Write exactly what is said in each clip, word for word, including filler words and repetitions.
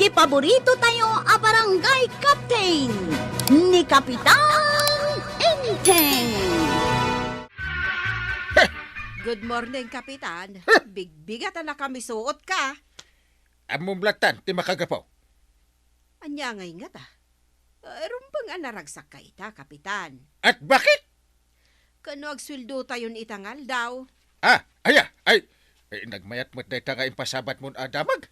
Ti paborito tayo a barangay captain, ni Kapitan Enteng. Good morning, Kapitan. Bigbigat a nakamisuot ka. Ammom lattan ti makagapu. Ania ngay ngata? Rumbeng a naragsakka ita, Kapitan. At bakit? Kano agsueldotayon ita nga aldaw? Ah, aya, ay, eh, nagmayat met dayta nga impasabatmon a damag.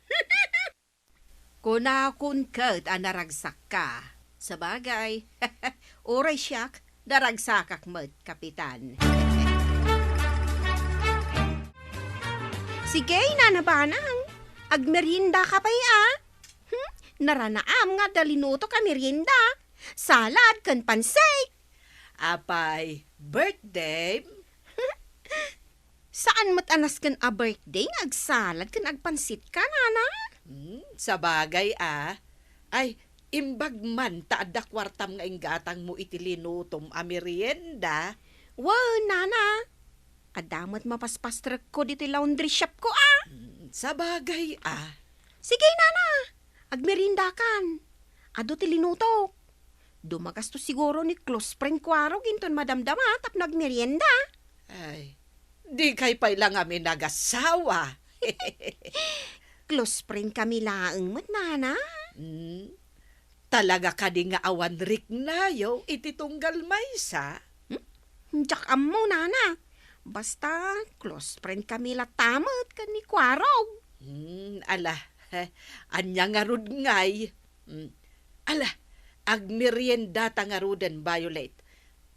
Kunakon ket a naragsakka. Sabagay, uray siak, naragsakak met, Kapitan. Sige, Nana Banang, agmeriendaka pay a. Hmm? Naranaam nga adda linutok a merienda. Salad ken pansit. Apay, birthday? Saan met a nasken a birthday nga agsalad ken agpansit ka, Nana? Hmm, sabagay a. Ay, imbag man ta adda kuartam nga inggatangmo iti linutom a merienda. Wen, Nana. Adda met mapaspastrekko ditoy laundry shop ko a. Hmm, sabagay a. Sige, Nana. Agmeriendakan. Adu ti linutok. Dumagas to siguro ni close friend Kuarog inton madamdama tapno agmerienda. Ay, dikay pay la ngamin agassawa. Close friend kami laeng met, Nana. Hmm? Talaga kadi nga awan riknayo iti tunggal maysa? Hmm? Diak ammo, Nana. Basta, close friend kami latta met ken ni Kuarog. Hmm, ala, ania ngarud ngay? Hmm. Ala, agmeriendata ngaruden, Violet.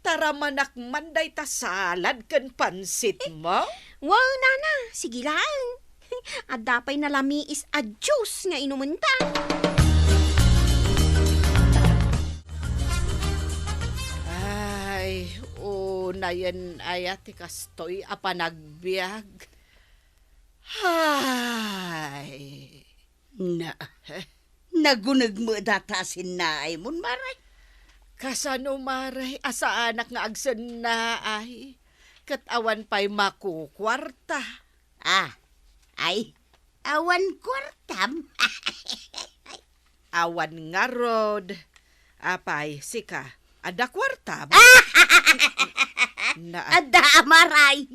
Taramanak man dayta salad ken pansitmo? Wow, Nana, sige laeng. Adda pay nalamiis a juice nga inumenta. Ay, unayen aya ti kastoy a panagbiag. Ay. Na, naguneg met data a sinnaay mon, Mare? Kasano, Mare, a saanak nga agsennaay? Ket awan pay makukuarta. Ah, ay, awan kuartam? Awan ngarud. Apay, sika, adda kuartam? Na, adda, Maray.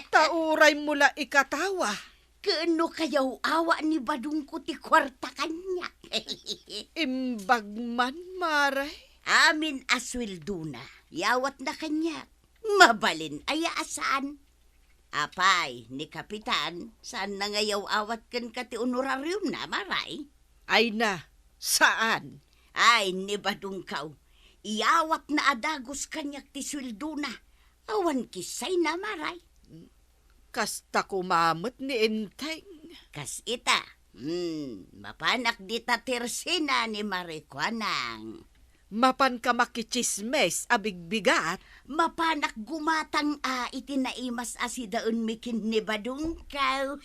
Ta uraymo la ikatawa. Ken no kayaw-awa ni badongko ti kuarta kaniak. Imbag man, Mare. Amin a sueldona, yawatna kaniak. Mabalin aya a saan? Apay, ni Kapitan, saanna nga yaw-awat kenka ti honorariumna, Maray? Ay na, saan? Ay, ni badongkaw, iyawatna a dagus kaniak ti sueldona. Awan kissayna, Maray. Kasta koma met ni Enteng. Kas ita, hmm, mapanak dita tersena ni Mare Kuanang. Mapanka makitsismes a bigbigat? Mapanak gumatang a iti naimas a sidaenmi ken ni badongkaw.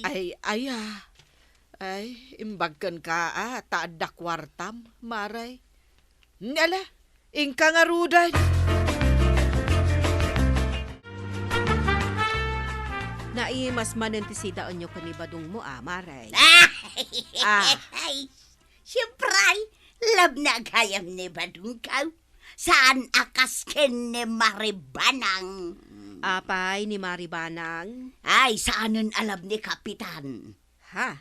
Ay, aya. Ay, imbag kenka a, ta adda kuartam, Maray. Ala, inka ngaruden. Naimas manen ti sidaenyo ken ni badongmo a, Maray. Ah. Ay, siempre, labna gayam ni badongkaw. Saan a kas ken ni Mare Banang. Apay ni Mare Banang? Ay, saanen a lab ni Kapitan. Ha?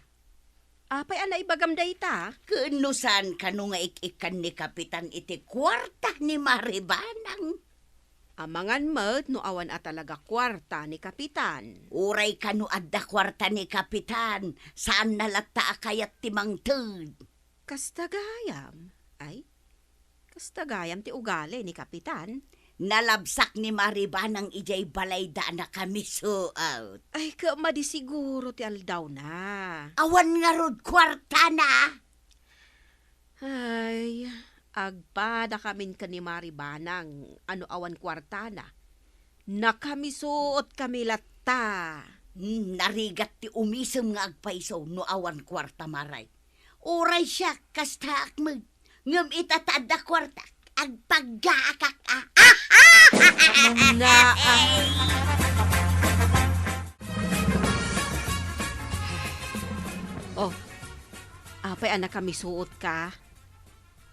Apay a naibagam dayta? Ken no saan kano nga ik-ikkan ni Kapitan iti kuarta ni Mare Banang? Amangan met no awan a talaga kuarta ni Kapitan. Uray kano adda kuarta ni Kapitan, saanna latta a kayat ti mangted. Kasta gayam? Ay, kasta gayam ti ugali ni Kapitan? Nalabsak ni Mare Banang idiay balayda a nakamisuot. Ay, ket madi siguro ti aldawna. Awan ngarud kuartana. Ay, agpadakamin ken ni Mare Banang a no awan kuartana. Nakamisuotkami latta. Hmm, narigat ti umisem nga agpayso no awan kuarta, Maray. Uray siak, kastaak met. Ngem ita ta adda kuartak, agpaggaakak a. Na, ah. Oh, Apay a nakamisuotka?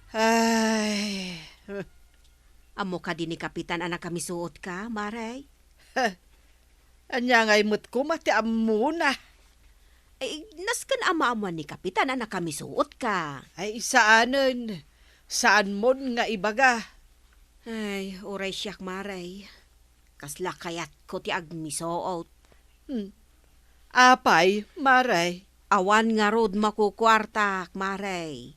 Ay. Ammo kadi ni Kapitan a nakamisuotka, Mare? Ania ngay met koma ti ammona? Ay, nasken a maammoan ni Kapitan a nakamisuotka. Ay, saanen. Saanmon nga ibaga. Ay, uray siak, Mare. Kasla kayatko ti agmisuot. Hmm. Apay, Mare? Awan ngarud makukuartak, Mare.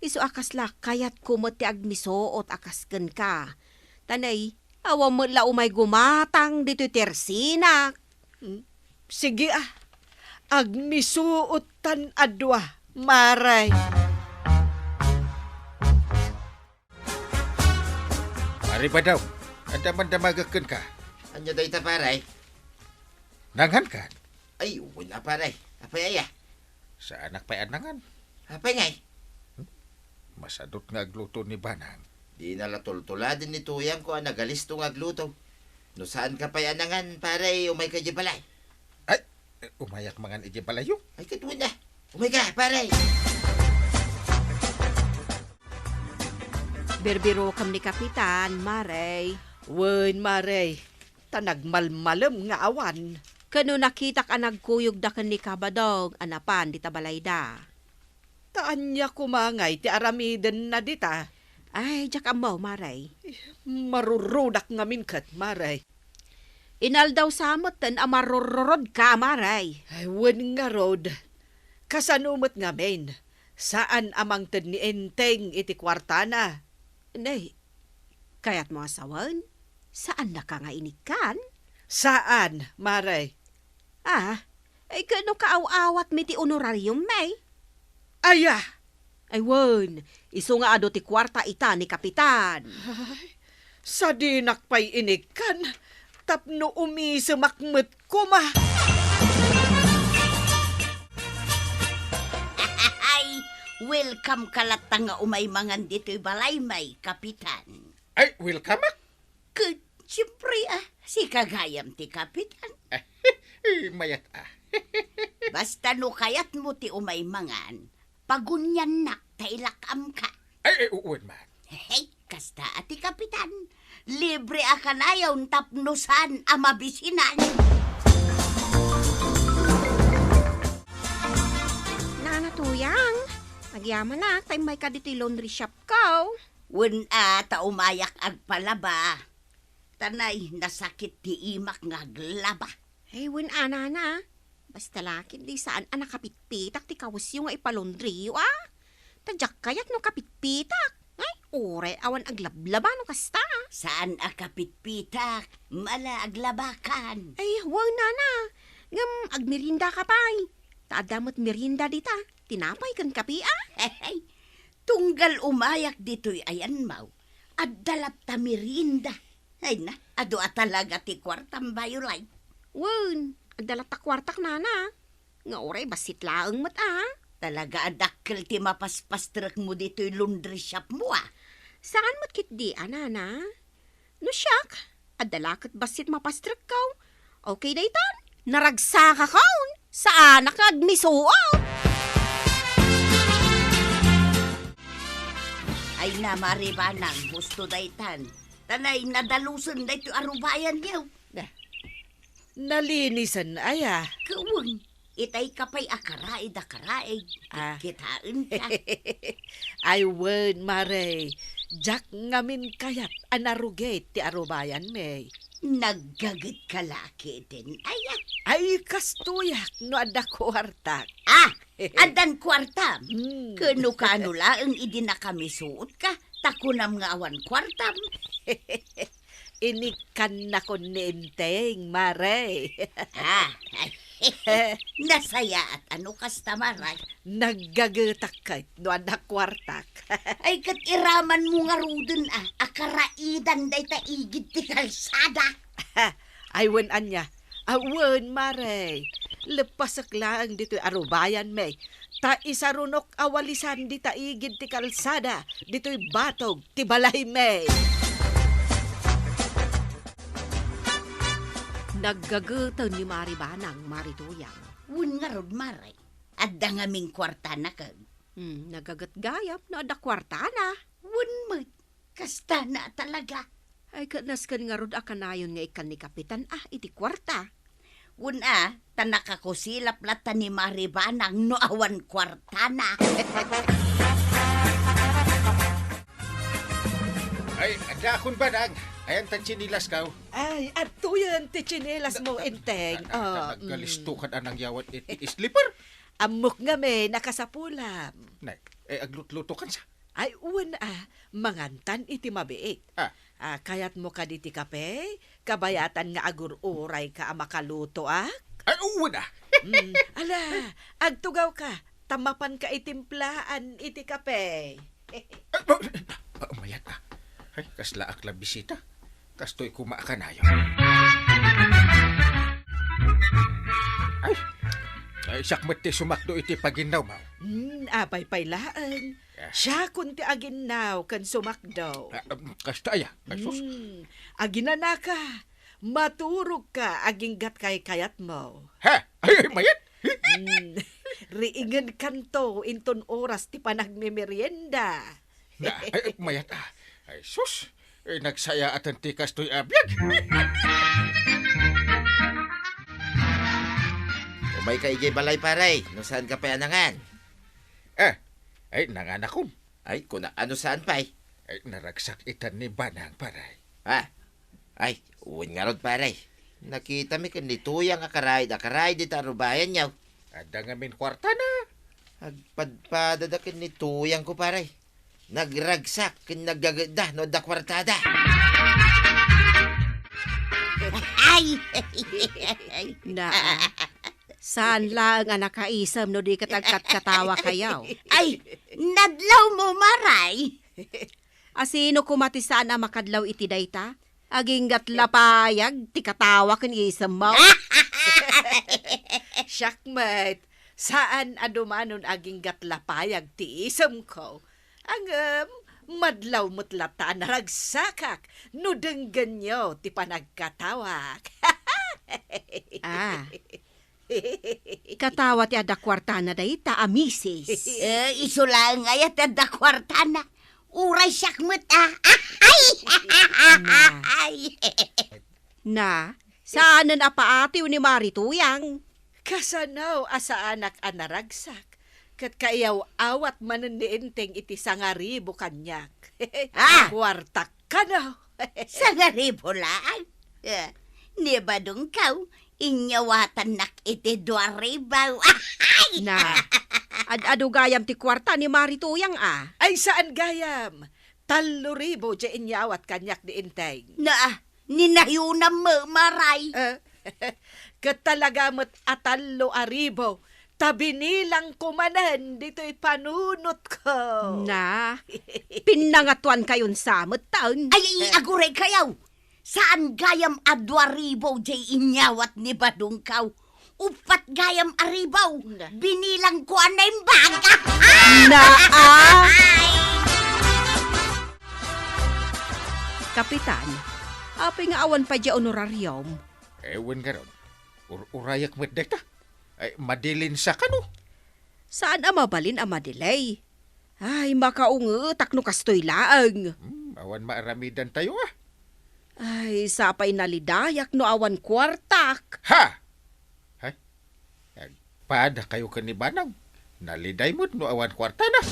Isu a kasla kayatko met ti agmisuot a kas kenka. Ta nay, awan met la umay gumatang ditoy tersinak. Hmm. Sige, a. Agmisuottan a dua, Mare. Pare Badong, adda man damagek kenka. Ania dayta, pare? Nangankan? Ay, wen a, pare. Apay aya? Saanak pay a nangan. Apay ngay? Hmm? Masadut nga agluto ni Banang. Dina la tultuladen ni Tuyangko a nagalisto nga agluto. No saanka pay a nangan, pare, umayka idiay balay. Ay, umayak mangan idiay balayo. Ay, ket wen a. Umayka, pare. Birbirokem ni Kapitan, Mare. Wen, Mare. Ta nagmalmalem nga awan. Ken no nakitak a nagkuyogda ken ni Kabadong a napan dita balayda. Ta ania koma ngay ti aramidenna dita? Ay, diak ammo, Mare. Marurudak ngamin ket, Mare. Inaldaw sa metten a marurrurodka, Mare. Ay, wen ngarud. Kasano met ngamin? Saan a mangted ni Enteng iti kuartana? Nay, kayatmo a sawen? Saannaka nga inikkan? Saan, Mare. Ah, ay, ket no kaaw-awatmi ti honorarium, may? Aya! Ay, wen, isu nga adu ti kuarta ita ni Kapitan. Ay, sadinak pay inikkan, tapno umisemak met koma. Ay, welcome ka latta nga umay mangan ditoy balay, may, Kapitan. Ay, welcome, ah. Ket, siyempre, ah, sika gayam ti Kapitan. Ay, mayat, ah. Basta no kayatmo ti umay mangan, paguniannak ta ilak-amka. Ay, ay, wen man. Hey, kasta a ti Kapitan. Libre a kanayon tapno saan a mabisinan. Nana Tuyang, agyamanak, ta immayka ditoy laundry shop ko. Wen a, ta umayak agpalaba. Ta nay, nasakit ti imak nga aglaba. Ay, wen a, nana. Basta la ketdi saan a nakapitpitak ti kawesyo nga ipalaundriyo, a? Ta diak kayat no kapitpitak. Ay, uray awan aglablaba no kasta. Saan a kapitpitak, mala aglabakan. Ay, wen, nana. Ngem agmeriendaka pay. Ta adda met merienda dita. Tinapay ken kape, a? Tunggal umayak ditoy ayanmo, adda latta merienda. Ay na, adu a talaga ti kuartam, Violet. Wen, adda latta kuartak, nana. Nga uray bassit laeng met, a. Talaga a dakkel ti mapaspastrekmo ditoy laundry shopmo, a. Saan met ketdi, a, nana? No siak, adda la ket bassit mapastrekko. Okay daytan, naragsakakon, saanak nga agmisuot. Ay na, Mare Banang, husto daytan. Ta nay, nadalusen daytoy arubayanyo. Nah. Nalinisen aya? Wen, itay ka pay a karaid a karaid. Ah. Kitaenka. Ay wen, Mare. Diak ngamin kayat a narugit ti arubayanmi. Naggagetka la ketdin aya? Ay, kastoyak no adda kuartak. Ah, addan kuartam? Hmm. Ket no kano laeng idi nakamisuotka, ta kunam nga awan kuartam. Inikkannakon ni Enteng, Mare. Ah, ay, nasayaat a no kasta, Mare. Naggagetak ket no adda kuartak. Ay, ket iramanmo ngaruden a, a karaidan dayta igid ti kalsada. Ay, wen ania? A, wen, Mare. Leppasek laeng ditoy arubayanmi. Ta isarunok a walisan dita igid ti kalsada, ditoy batog ti balaymi. Naggageten ni Mare Banang, Mare Tuyang. Wen ngarud, Mare. Adda ngamin kuartana ket. Hmm, nagaget gayam no adda kuartana. Wen met, kastana talaga. Ay, ket nasken ngarud a kanayon nga ikkan ni Kapitan, ah, iti kuarta. Wen a, ta nakakusilap latta ni Mari Banang no awan kuartana. Ay, adda akon banang. Ayan tan tsinelas kaw. Ay, adtoyen ti tsinelas mo, Enteng. Na, na, na, Oh, mm. Nagkalisto ka na nangyawat iti slipper. Ammok ngamin a kasapulam. Nay, eh, aglutluto kansa? Ay, wen a, mangantan iti mabiit. Ah. Ah, kayatmo kadi ti kape? Kabayatan nga agur-urayka a makalutoak? Ay, wen a. Mm, ala, agtugawka, ta mapanka itimplaan iti kape. Ah, ah, ah, mayat a. Ay, kasla ak la bisita. Kastoy koma a kanayon. Ay, ay, siak met ti sumakdo iti paginnawmo. Hmm, apay pay laeng. Ah. Siakon ti aginnaw ken sumakdo. Ah, um, kasta aya, ay sus. Hmm, aginanaka, maturogka aginggat kaykayatmo. Ha? Ay, ay, mayat? Hmm, riingenkanto inton oras ti panagmemerienda. Na, ay, mayat a. Ay, sus. Eh, nagsayaaten ti kastoy a biag. Umayka idiay balay, pare, no saanka pay a nangan. Eh, ay, nanganakon. Ay, kuna, ano saan pay? Ay, naragsak itan ni Banang, pare. Ah, ay, wen ngarud, pare. Nakitami ken ni Tuyang a karaid, a karaid iti arubayanyo. Adda ngamin kuartana. Agpadpadada ken ni Tuyang ko, pare. Nagragsak ken naggagetda no adda kuartada. Ay! Naa, saan laeng a nakaisem no di ket agkatkatawa kayo. Ay, nadlaw mo, Maray. A sino koma ti saan a makadlaw iti dayta? Aginggat lapayag ti katawa ken isemmo. Siak met, saan a dumanon aginggat lapayag ti isemko. Ngem, madlaw met latta a naragsakak no denggenyo ti panagkatawak. Ah. Katawa ti adda kuartana dayta a misis. Eh, isu laeng aya ti adda kuartana. Uray siak met, ah. Ay! Na. Na, saanen a paatiw ni Mari Tuyang. Kasano a saanak a naragsak, ket kaiyaw-awat manen ni Enteng iti sangaribu kaniak. Ah! Kuartak kano. Sangaribu laeng? Eh, ni Badongkaw, inyawatannak iti dua ribu. Na, ad-adu gayam ti kuarta ni Mari Tuyang a. Ay, saan gayam. Tallo ribu ti inyawat kaniak ni Enteng. Na, ninayonam met, Maray. Eh, ket talaga met a tallo a ribu, ta binilangko manen ditoy panunotko. Na, pinnangatoankayon sa met taon. Ay, ay, aguraykayo. Saan gayam a dua ribu ti inyawat ni Badongkaw. Uppat gayam a ribu. Na. Binilangko a naimbag. Na, ah. Ay! Kapitan, apay nga awan pay diay honorarium? Eh, wen ngarud. Ur-urayak met dayta. Ay, madilinsa kano? Saan a mabalin a madilay? Ay, makaungetak no kastoy laeng. Hmm, awan maaramidantayo, ah. Ay, sapay nalidayak no awan kuartak. Ha? Ay, agpada kayo ken ni Banang. Naliday met no awan kuartana.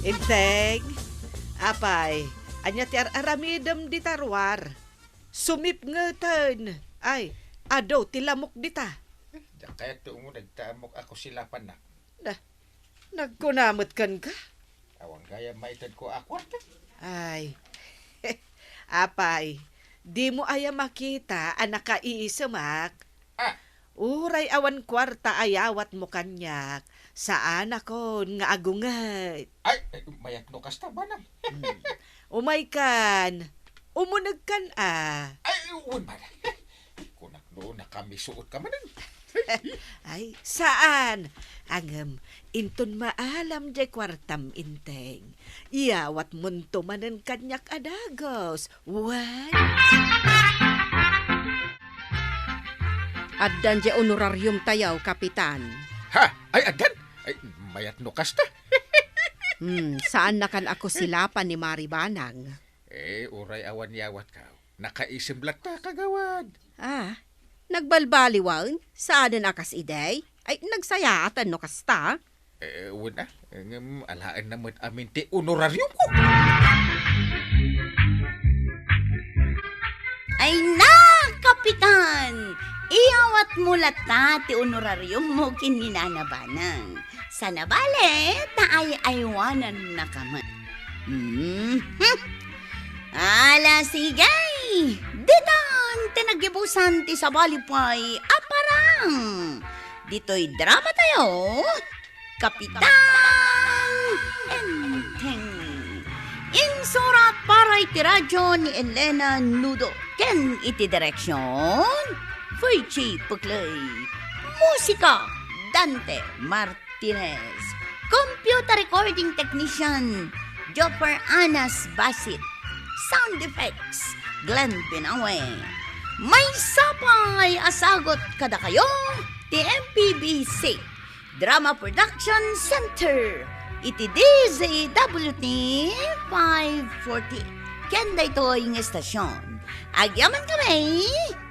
Enteng, apay, ania ti ar-aramidem dita ruar? Sumipngeten. Ay, adu ti lamok dita. Diak kayat ti umuneg ta ammok a kusilapannak. Da, nagkuna met kenka? Awan gayam maitedko a kuarta. Ay, apay, dimo aya makita a nakaisemak? Ah. Uray awan kuarta a yawatmo kaniak, saanakon nga agunget. Ay, ay, mayat no kasta, Banang. Hmm. Umaykan, umunegkan a. Ay, wen, Banang. Kunak no nakamisuot ka manen. Ay, saan? Ngem, inton maalam diay kuartam, Enteng, iyawatmonto manen kaniak a dagus. Wen? Addan diay honorariumtayo, Kapitan. Ha? Ay, addan? Ay, mayat no kasta. Hmm, saannakan a kusilapan ni Mari Banang. Eh, uray awan yawatkaw. Nakaisem latta, kagawad. Ah, nagbalbaliwan? Saanen a kas idi? Ay, nagsayaatan no kasta. Eh, wen a, ngem alaenna met amin ti honorariumko. Ay na, Kapitan! Iyawatmo latta ti honorariummo ken ni Nana Banang. Sana bale, ta ay-aywanannaka met. Mhm. Ala, sige! Ditan ti naggibusan ti sabali pay a parang. Ditoy dramatayo, Kapitan Enteng. Insurat para iti radio ni Elena Nudo ken iti direksion, Virgie Puclay. Musika, Dante Martinez. Computer recording technician, Jopper Anas Basit. Sound effects, Glenn Binawe. Maysa pay a sagut kadakayo ti M P B C Drama Production Center iti D Z W T five forty. Ken daytoy nga estasion, agyamankami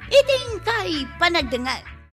iti inkay panagdengngeg.